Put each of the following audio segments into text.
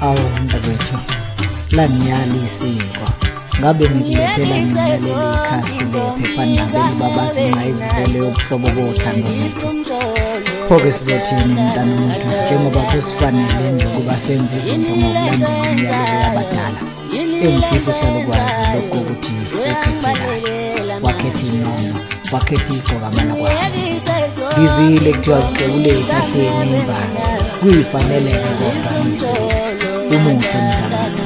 Awu mntakwethu, langiyala isiko. Ngabe ngikulethela mina leli khasi lephephandaba elibabaza ingqayizivele yobuhlobo bothando lwethu. Pho-ke sizothini mntanomuntu njengoba kusifanele nje ukuba senze izinto ngokulandela imiyalelo yabadala. Engifisa uhlale ukwazi lokho ukuthi ukhethe kahle, wakhetha inono, wakhetha igcokamana kwakho. Ngizwile kuthiwa zixewule ethatheni imbala, kuyifanele-ke kodwa ngiyisile. Umuhle mntanami.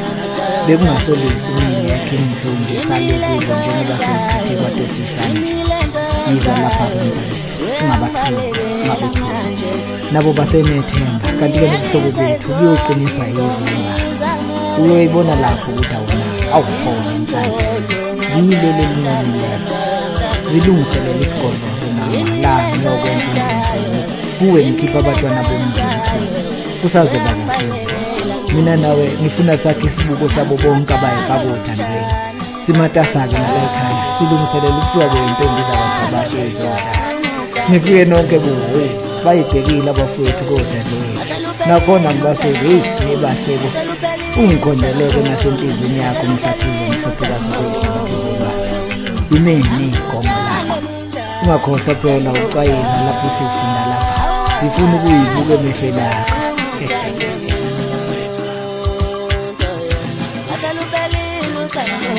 Bekungasolisi umyeni yakhe imdlungu esale kubo njengoba sewukhethe kwadodisana nje. Yizwa lapha-ke mntanami, ungabathuki, ungabethusi. Nabo basenethemba, kanti-ke nobuhlobo bethu buyoqiniswa yizimbali. Uyoyibona lapho ukuthi awunayo, awukhona inhlanhla. Yileli elincane Zilungiselele isigodlo-ke mama, la ngiyokwenza indlu kuwe ngikhipha abantwana bomzi omkhulu. Kusazoba kuhle. Mina nawe ngifuna sakhe isibuko sabo bonke abayifaka othandweni. Simatasa-ke nala ekhaya, silungiselela ukufika kwey'ntombi zakwagcabashe ezodlala. Nifike nonke kuwe, bayibhekile abafowethu kodadewethu. Nakhona ngibasuke, heyi, nibahle bo. Ungikhondeleke nasenhliziyweni yakho mhlathuzo mhlophekazi kwethu ngoba imini igomo lakho. Ungakhohlwa phela ucwayiza lapho usufunda lapha. Ngifuna ukuyibuka emehlweni akho. Asaluphelile uthando,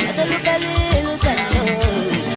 asaluphelile.